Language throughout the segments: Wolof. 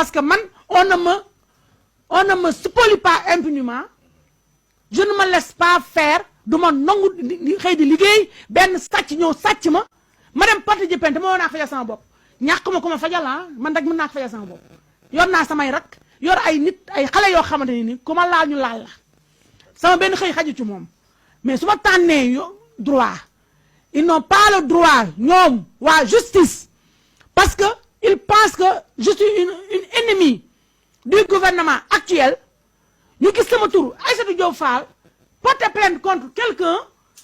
parce que man on ne me spolie pas impunément je ne me laisse pas faire du ma nangu xëy di liggéey benn sàcc ñëw sàcc ma dem porte ji plainte ma woon naa fajal sama bopp ñàkk ma ko ma fajal man rek mën naa ko fajal sama bopp yor naa samay rak yor ay nit ay xale yoo xamante ni ku ma laal ñu laal la sama benn xëy xaju ci moom mais su ma tànnee droit ils n'ont pas le droit ñoom waa justice parce que ils pensent que je suis une ennemie du gouvernement actuel ñu gis sama tur Aïssatou Diop Fall porter plainte contre quelqu'un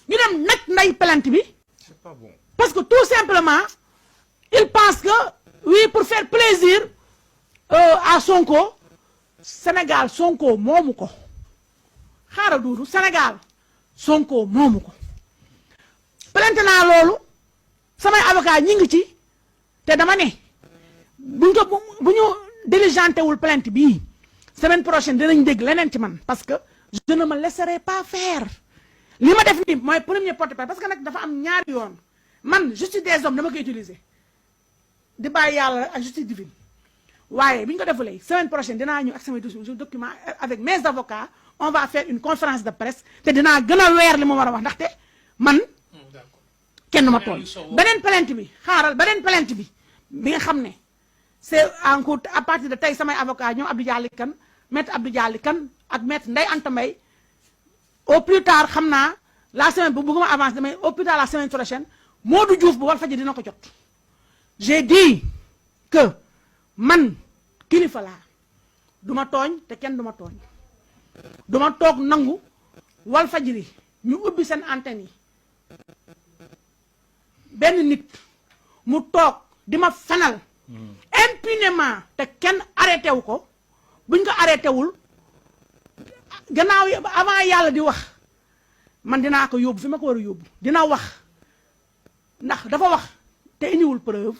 ñu dem nag nday plainte bi c'est pas bon. parce que tout simplement ils pensent que oui pour faire plaisir à Sonko Sénégal Sonko moomu ko xaaral duudu Sénégal Sonko moomu ko plainte naa loolu samay avocat ñi ngi ci te dama ne bu ñu diligenté wul plainte bii semaine prochaine dinañ dégg leneen ci man parce que je ne me laisserai pas faire li ma def nii mooy premier porte-plainte parce que nag dafa am ñaari yoon man justice des hommes dama koy utiliser di bàyyi yàlla ak justice divine waaye bi ñu ko defulee semaine prochaine dinaa ñëw ak samay document avec mes avocats on va faire une conférence de presse te dinaa gën a weer li ma war a wax ndaxte man kenn ma toll beneen plainte bi xaaral beneen plainte bi nga xam ne c'est en cours à partir de tey samay avocat ñoom Abdou Dialy Kane maître Abdou Dialy Kane ak maître Ndeye Anta Mbaye au plus tard xam naa la semaine bu bëgguma avance damay au plus tard la semaine prochaine Modou Diouf bu Walfadjri dina ko jot j'ai dit que man kilifa laa du ma tooñ te kenn du ma tooñ du ma toog nangu Walfadjri ñu ubbi seen antenne yi benn nit mu toog di ma fenal impunément te kenn arrêté wu ko buñ ko arrêté wul gannaaw avant yàlla di wax man dinaa ko yóbbu fi ma ko war a yóbbu dina wax ndax dafa wax te indiwul preuve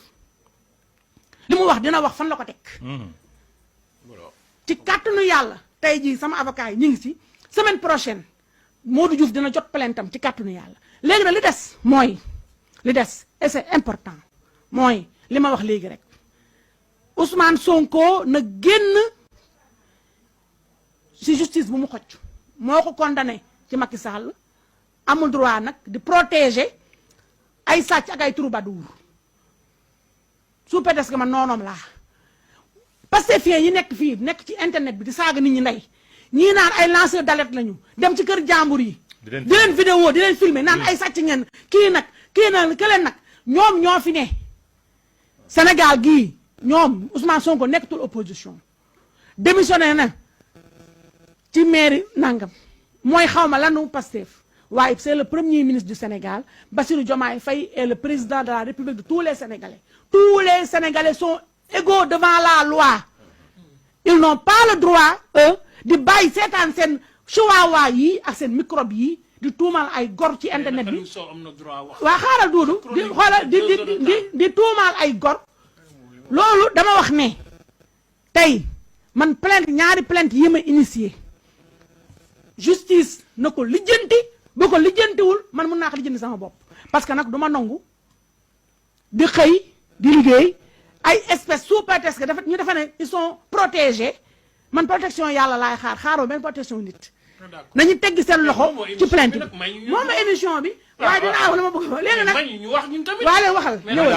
li mu wax dina wax fan la ko teg ci kàttanu yàlla tey jii sama avocat yi ñu ngi si semaine prochaine Modou Diouf dina jot plaintam ci kàttanu yàlla léegi nag li des mooy li des et c'est important mooy li ma wax léegi rek Ousmane Sonko na génn ci justice bu mu xocc moo ko condamné ci Macky Sall amul droit nag di protéger ay sàcc ak ay troubadour sous prétexte que man noonoom laa Pastefien yi nekk fii nekk ci internet bi di saaga nit ñi ndey ñii naan ay lanceur d'alerte lañu dem ci kër jàmbur yi di leen vidéo di leen filmer naan ay sàcc ngeen kii nag këleen nag ñoom ñoo fi ne Sénégal gii ñoom Ousmane Sonko nekkatul opposition démissionné na ci mairie nangam mooy xawma lanu Pastef waaye c'est le premier ministre du Sénégal Bassirou Diomaye Faye est le président de la République de tous les Sénégalais sont égaux devant la loi ils n'ont pas le droit eux di bàyyi seetaan seen chihuahua yi ak seen microbe yi di tuumaal ay gor ci internet bi waa xaaral duudu di tuumaal ay gor loolu dama wax ne tey man plainte ñaari plainte yi ma initié justice na ko lijjanti bu ko lijjantiwul man mun naa ko lijjanti sama bopp parce que nag du ma nangu di xëy di liggéey ay espèces sous prétexte que dafa ñu defa ne ils sont protégés man protection yàlla laay xaaroo benn protection nit nañu teggi seen loxo ci plainte bi moom ma émission bi waaye dinaa wax la ma bëgg léegi nag ñu wax ñun tamit waa leen waxal ñëwal